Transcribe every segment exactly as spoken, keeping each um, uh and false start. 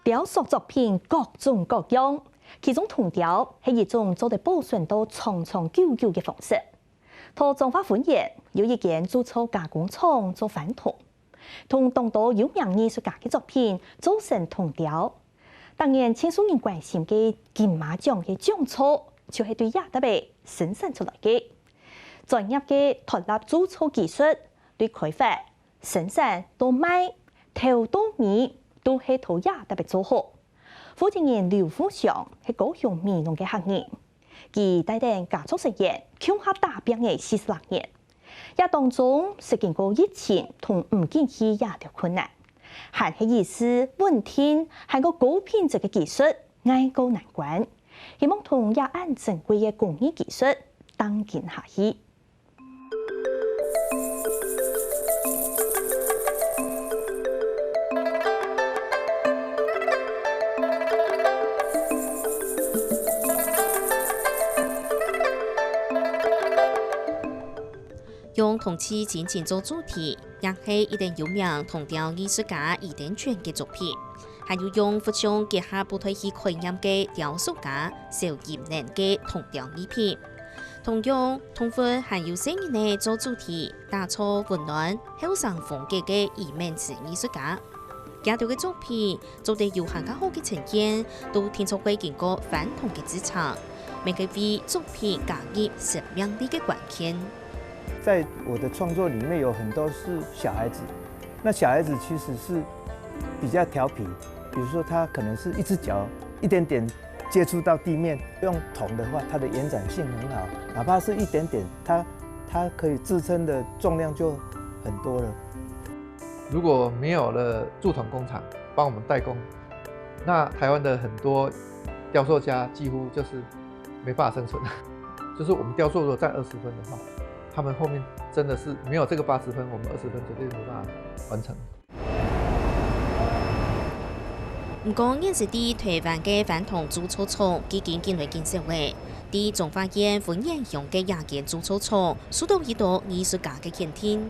雕塑作品各種各樣，其中銅雕係一種做得保存到長長久久个方式。在彰化芬園有一間鑄造加工廠做番銅，同當多有名藝術家个作品做成銅雕。逐年盡受人關心个金馬獎个獎座，就係對這搭仔生產出來个。專業个脫蠟鑄造技術，對開發、生產到賣，頭到尾都係在這搭仔做好。負責人劉富祥係高雄美濃个客人，佢帶等家族成員共下打拚了四十六年。這當中，食經過疫情同毋景氣這兜困難，還係維持穩定還過高品質个技術，挨過難關。希望同這恁珍貴个工藝技術，當今下去。 用銅鎚真真做主題，也係一等有名銅雕藝術家余登泉个作品。還有用佛像結合布袋戲概念个雕塑家蕭金能个銅雕藝品。同樣，同佛還有細人仔做主題，打造溫暖後生風格个余孟慈藝術家。佢兜个作品做得有還較好个呈現，都定著會經過番銅个製程，乜係為作品加入生命力个關鍵。 在我的創作裡面有很多是小孩子，那小孩子其實是比較調皮，比如說他可能是一隻腳一點點接觸到地面，用銅的話，它的延展性很好，哪怕是一點點，它它可以支撐的重量就很多了。如果沒有了鑄銅工廠幫我們代工，那台灣的很多雕塑家幾乎就是沒辦法生存了。就是我們雕塑如果佔二十分的話，他們後面真的是沒有這個八十分，我們二十分絕對沒辦法完成。毋過，現時在台灣个番銅鑄造廠已經緊來緊少了。在彰化縣芬園鄉个這間鑄造廠，受到一兜藝術家个肯定。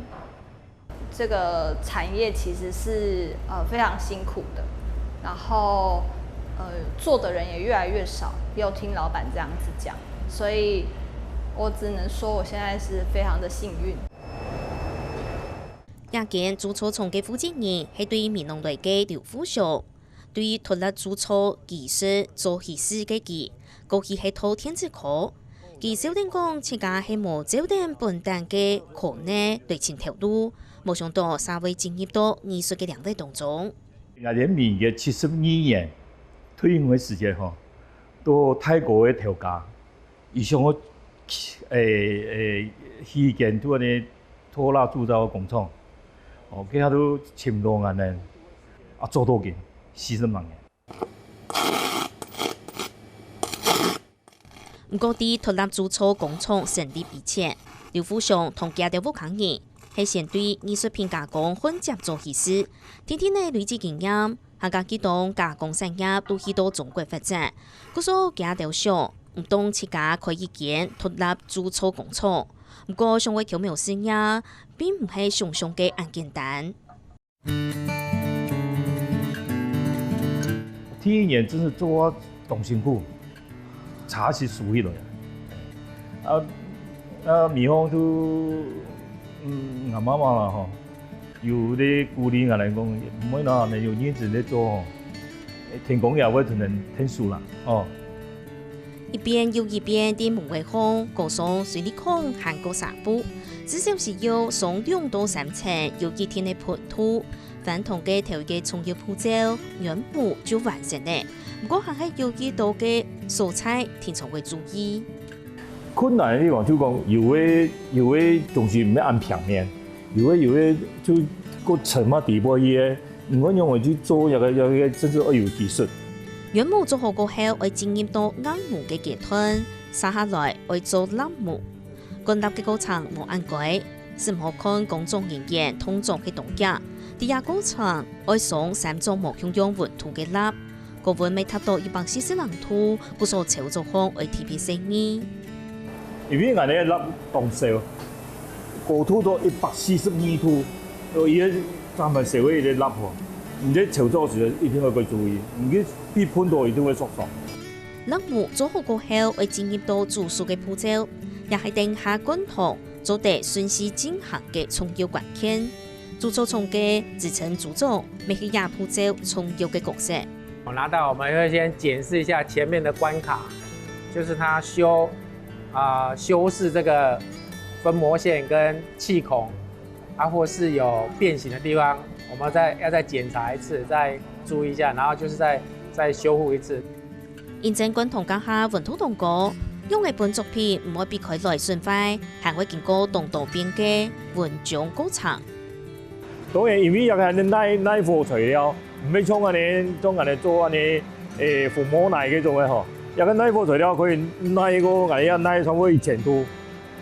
這個產業其實是呃非常辛苦的，然後呃做的人也越來越少，要聽老闆這樣子講，所以我只能說我現在是非常的幸運。這間鑄造廠个負責人係對美濃來个劉富祥，對脫蠟鑄造技術做起始个佢，過去係讀電子科， 佢笑等講，自家係無照等本旦个科系來尋頭路，無想到煞會進入到藝術个領域當中。𠊎連民國七十二年退伍个時節吼，到泰國个頭家，佢想愛誒誒起間做呢拖拉鑄造工廠，哦，佢下都尋到𠊎呢，啊做到今四十萬年。 毋過，在脫蠟鑄造工廠成立以前，劉富祥同厥兜屋下人係先對藝術品加工混接做起始，定定仔累積經驗，還加佢當加工產業都去到中國發展。故所厥兜想，毋當自家開一間脫蠟鑄造工廠，毋過想愛挑苗試業，並毋係想像个恁簡單。 第一年真是做到當辛苦，茶是輸起來啊。啊，啊，米方都，嗯，𠊎媽媽啦吼，有咧鼓勵𠊎來講，毋會啦，你有認真咧做吼，天公爺會同人天數啦，哦。 一遍又一遍在門外項，加上水泥孔還過紗布，至少需要上兩到三層有一定个闊度。翻堂个頭一个重要步驟，原模就完成了。毋過還係有幾多个所在定著愛注意。困難个地方就講，有个有个東西毋係恁平面，有个有个就過沉到底背去个，毋管仰般去做，這个這个真係愛有技術。 原模做好過後，愛進入到硬模个階段，續下來愛做蠟模。灌蠟个過程無恁該，係毋好看工作人員動作係當遽，在這過程愛上三種無共樣溫度个蠟，高溫愛達到一百四十零度，故所操作項愛特別細膩。因為𠊎个蠟當燒，高度到一百四十二度，所以專門燒个一个蠟吼。你在操作時一定愛去注意，你去被噴到一定會受傷。落模做好過後，愛進入到煮熟个步驟，也係等下灌糖做得順序進行个重要關鍵。主廚長个職稱組長，乜係這步驟重要个角色。我拿到，我們會先檢視一下前面的關卡，就是它修，啊、修飾這個分模線跟氣孔，啊，或是有變形的地方，我們再，要再檢查一次，再注意一下，然後就是再，再修復一次。因為灌糖該下溫度當高，用个分作品毋會比開來損壞，還會經過當多遍个溫漿過程。當然，因為這個係耐，耐火材料，毋係像恁呢，像恁呢做恁呢，誒，紅毛泥該種个吼，這個耐火材料可以耐過，恁呢要耐差不多一千度。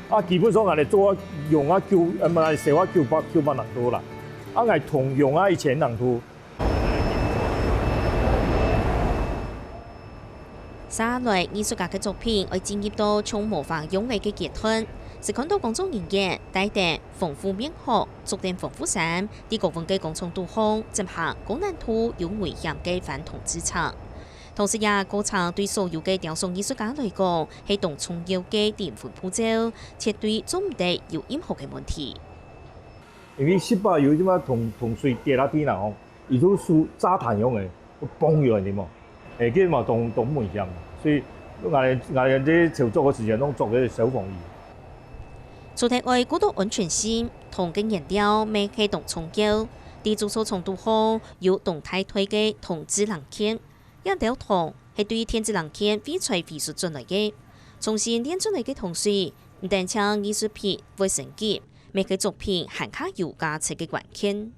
啊，基本上恁呢做用啊九，呃，毋係，燒啊九百，九百零度啦。啊，𠊎銅用啊一千零度。 續來，藝術家个作品愛進入到像模仿樣仔个階段，就看到工作人員戴等防護面殼，著等防護衫，在高溫个工廠肚項進行高難度、有危險个翻銅製程。同時，這過程對所有个雕塑藝術家來講，係當重要个靈魂步驟，絕對做毋得有任何个問題。因為失敗有一隻銅，銅碎跌下地啦吼，佢就輸炸彈樣个，會崩下來个嘛。誒，該嘛當，當危險，所以𠊎，𠊎這操作个時間攏著个消防衣。除忒愛顧到安全性，銅个原料乜係當重要。在製作廠肚項有當大堆个銅製零件，這兜銅係對電子零件廢材回收轉來个。重新煉轉來个銅水，毋單淨藝術品會升級，乜係作品還較有價值个關鍵。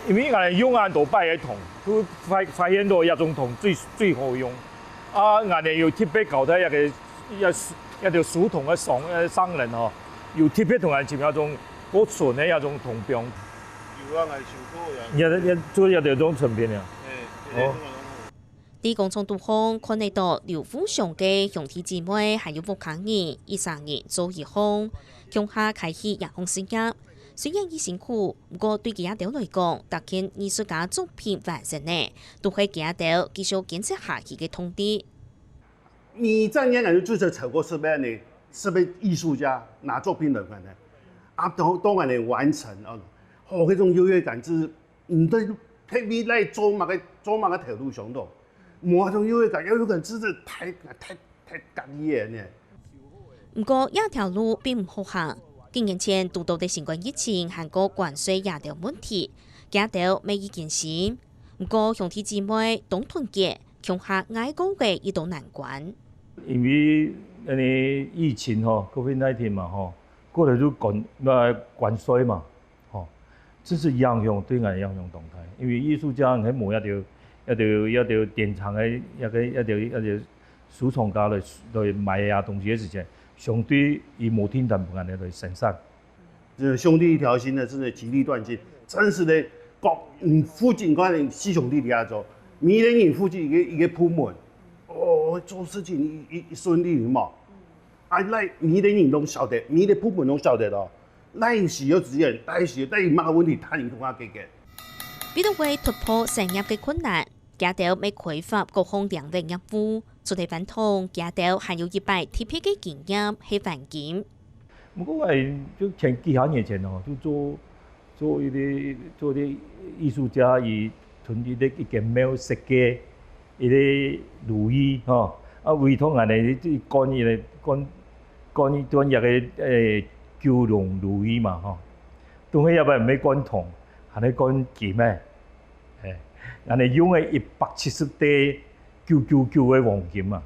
因為𠊎用恁多擺个銅，就發，發現到這種銅最，最好用。啊，𠊎有特別交代一個，一，一條手動个商，呃，商人吼，有特別同𠊎尋那種較純个那種銅棒。有啊，𠊎收過呀。你也，你也做這種成品啊？哎，哦。對，對，對。 在工廠肚項看得到劉富祥个兄弟姊妹還有屋下人，一儕人做一項，共下開始這項事業。雖然已辛苦，毋過對佢兜來講，搭建藝術家作品完成呢，都係佢兜繼續堅持下去个動力。二十年來就最少超過十萬个，十萬藝術家拿作品來還个，啊，都，都還能完成啊，吼，那種優越感，就是 毋對，特別來做麼个，做麼个頭路上咯，無種優越感，優越感真係太，太，太得意了呢。毋過，這條路並毋好行。幾年前堵到个新冠疫情，還過關稅這兜問題，佢兜乜已經辛。毋過，兄弟姊妹當團結，共下挨過个一道難關。因為恁呢疫情吼，COVID nineteen嘛吼，過來就關，呃，關稅嘛。 吼，這係影響，對𠊎影響當大。因為藝術家你無一條，一條，一條典藏个，一個，一條，一條收藏家來，來買啊東西个時間，相對於無訂單分𠊎來生產。這兄弟一條心呢，真的其利斷金。真實的，講，嗯，附近可能四兄弟底下做，每個人附近一個，一個部門，哦，做事情一，一，一順利嘛。 啊，來，每個人攏曉得，每個部門攏曉得咯。哪有需要資源，哪有需要，哪有麼个問題，他人共下解決。為著愛突破產業个困難，佢兜乜開發各項領域業務，除忒翻銅，佢兜還有一擺特別个經驗係翻金。毋過𠊎就前幾下年前哦，就做 做一個，做一個藝術家，佢同一個，一間廟設計一個如意吼，啊，為著恁呢，佢灌一個，灌，灌一段一個，誒，九龍如意嘛吼。當然也毋係灌銅，還係灌金誒，誒，恁呢用个一百七十塊九九九个黃金嘛。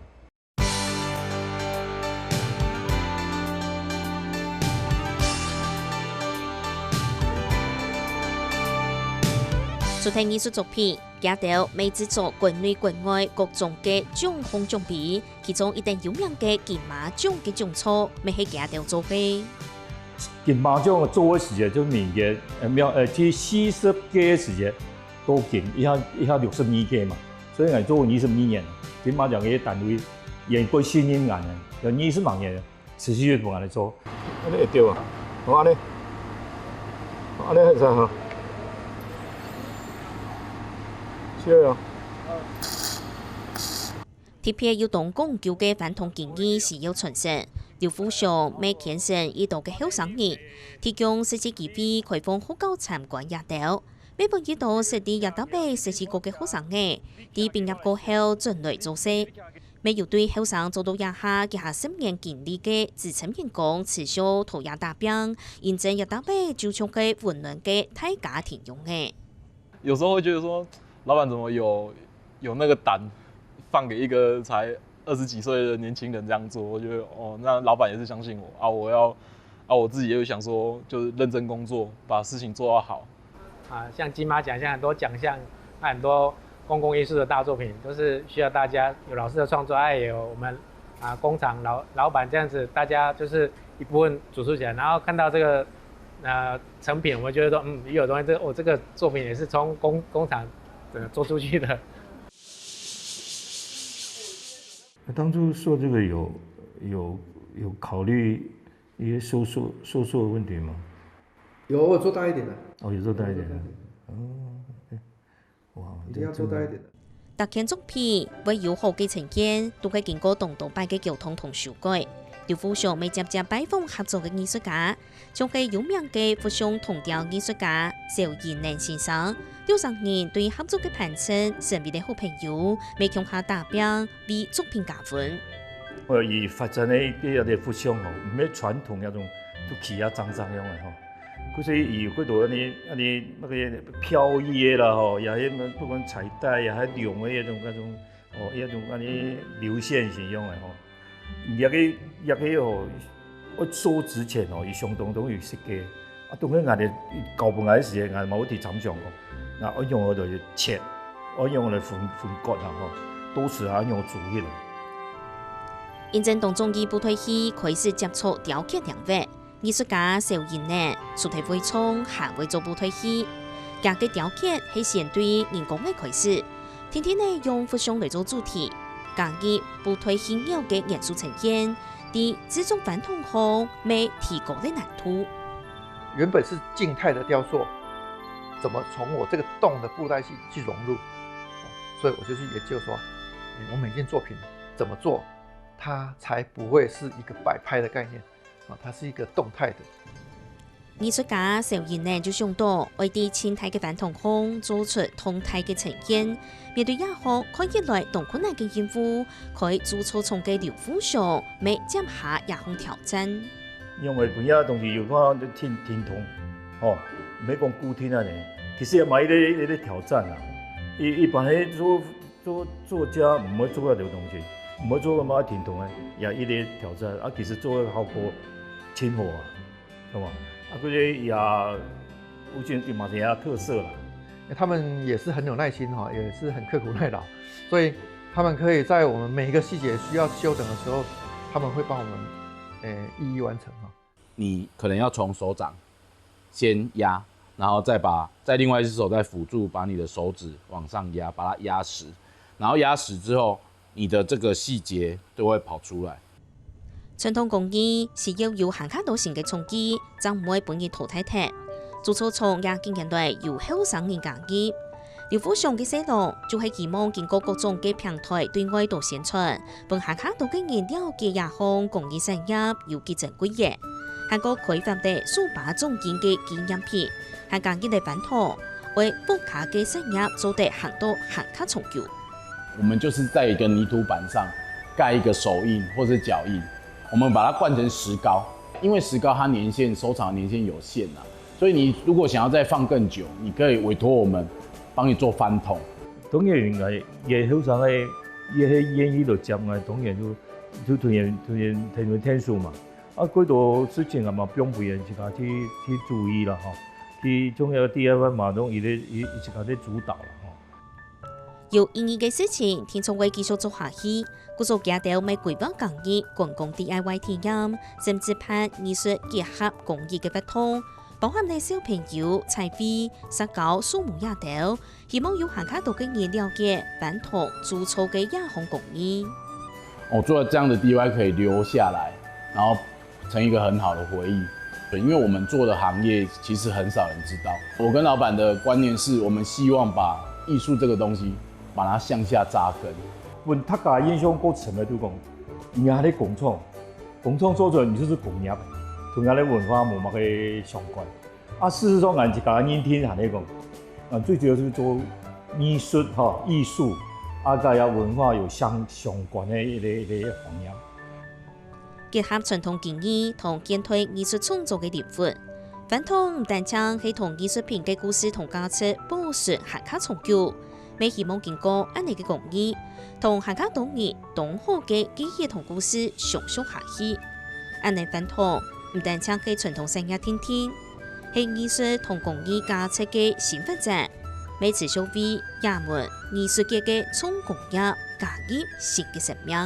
除忒藝術作品，佢兜乜製作國內國外各種个獎項獎杯，其中一等有名个金馬獎个獎座，乜係佢兜做个。金馬獎做个時節就每年，呃，沒有，呃，其實四十屆个時節，到今一下，一下六十二屆嘛，所以𠊎做二十二年，金馬獎个單位，嚴格信任𠊎呢，有二十萬年。 持續个同𠊎來做。恁呢會對啊？好，恁呢，好，恁呢會使哈。謝謝啊。特別有當講究个傳統技藝需要傳承，劉富雄乜牽成一兜个後生人，提供實習機會開放學校參觀這兜，乜分一兜識在這搭位實習過个學生仔，在畢業過後轉來做事。乜有對後生做到這下幾下十年經歷个資深員工持續在這打拚，印證這搭位就像个溫暖个大家庭樣仔。有時候會覺得說，老闆怎麼有有那個膽放給一個才二十幾歲的年輕人這樣做？我覺得哦，那老闆也是相信我啊，我要啊，我自己也有想說，就是認真工作，把事情做到好。啊，像金马奖，像很多奖项，那很多公共艺术的大作品，都是需要大家有老师的创作，哎，也有我们啊工厂老老板这样子，大家就是一部分组出起来，然后看到这个呃成品，我们就会说，嗯，也有东西，这个我、这个作品也是从工工厂呃做出去的。那当初做这个有有有考虑一些收缩收缩的问题吗？有，我做大一点的。哦，有做大一点的。我做大一点哦，对哇，一定要做大一点的。逐件作品會有好个呈現，都係經過當多擺个溝通同修改。劉富雄乜輒輒拜訪合作个藝術家，像係有名个佛像銅雕藝術家蕭瑩能先生，六十人對合作个傳承成為了好朋友，乜共下打拚為作品加分。我以發展个一个个佛像吼，毋係傳統那種，就企啊张张样个吼。可是伊有幾多安尼安尼那个飘逸的啦吼，也迄不管彩带呀，还龙的那种那种哦，那种安尼流线型样的吼。也个也个吼，我收之前吼，伊相当中有设计。啊，当然俺的交分俺的时间，俺嘛有提参详吼，那我用我就切，我用来分分割啊吼，多时啊用煮起来。因真当中意布袋戏开始接触雕刻领域，艺术家小英呢，除忒会唱，还会做布袋戏。佢个雕刻系先对人工个开始，天天呢用佛像来做主题，加入布袋戏偶个元素呈现，在制作传统方面提高了难度。原本是静态的雕塑，怎么从我这个动的布袋戏去融入？所以我就去研究说，我每件作品怎么做，它才不会是一个摆拍的概念啊，它是一个动态的。艺术家小英呢就想到，爱在静态个传统方做出动态个呈现。面对这項看起来当困难个任务，开制作厂个刘富雄乜接下这項挑战。因为分野东西有看停停动，吼，毋係讲固定安尼，其实也嘛一个一个挑战啊。一一般个做做做家毋会做个东西，毋会做个嘛停动个，也一个挑战啊。其实做个效果真好啊，懂吗？啊，佢个也有一嘛是也特色啦。他们也是很有耐心哈，也是很刻苦耐劳，所以他们可以在我们每一个细节需要修整的时候，他们会帮我们，诶，一一完成哈。你可能要从手掌先压，然后再把再另外一只手再辅助把你的手指往上压，把它压实，然后压实之后，你的这个细节就会跑出来。传统工艺需要有行较多新个创意，正毋会分人淘汰忒。制作厂也近年来有后生人加入。刘富雄个承诺就系希望经过各种个平台对外多宣传，分行较多个人了解这项工艺产业有几珍贵个，还过开发得数百种新个纪念品，还加入个传统，为屋下个产业做得行到行较长久。我们就是在一个泥土板上盖一个手印或是脚印，我们把它灌成石膏，因为石膏它年限收藏年限有限啊，所以你如果想要再放更久，你可以委托我们帮你做翻桶。当然，也后生个，也系愿意来接个，当然就就推荐推荐推荐天数嘛。啊，过多事情啊嘛，不用不用自家去去注意了哈。去重要个第二份嘛，拢一个一一自家在主导了哈。有意义个事情，定著会继续做下去。故所佢兜乜规划加入观光D I Y体验，甚至办艺术结合公益个活动，包含了小朋友彩绘、石膏、树木这兜，希望有行较多个人了解传统制作个这项工艺。哦，做了这样的D I Y可以留下来，然后成一个很好的回忆。对，因为我们做的行业其实很少人知道。我跟老板的观念是我们希望把藝術這個東西，把它向下扎根。分大家印象較深个就講，你還在工廠，工廠做出來你就是工業，同你个文化無麼个相關。啊，事實上，𠊎自家認定還係講，啊，最主要係做藝術吼，藝術，啊，佮文化有相相關个一個一個行業。 結合傳統技藝同現代藝術創作个靈魂，翻糖毋單淨係同藝術品个故事同價值保存還較長久，乜希望經過恁呢个工藝，同還較多人當好个記憶同故事相續下去。恁呢翻糖毋單淨係傳統產業定定，係藝術同工藝價值个新發展，乜持續為這門藝術界个重工業加入新个生命。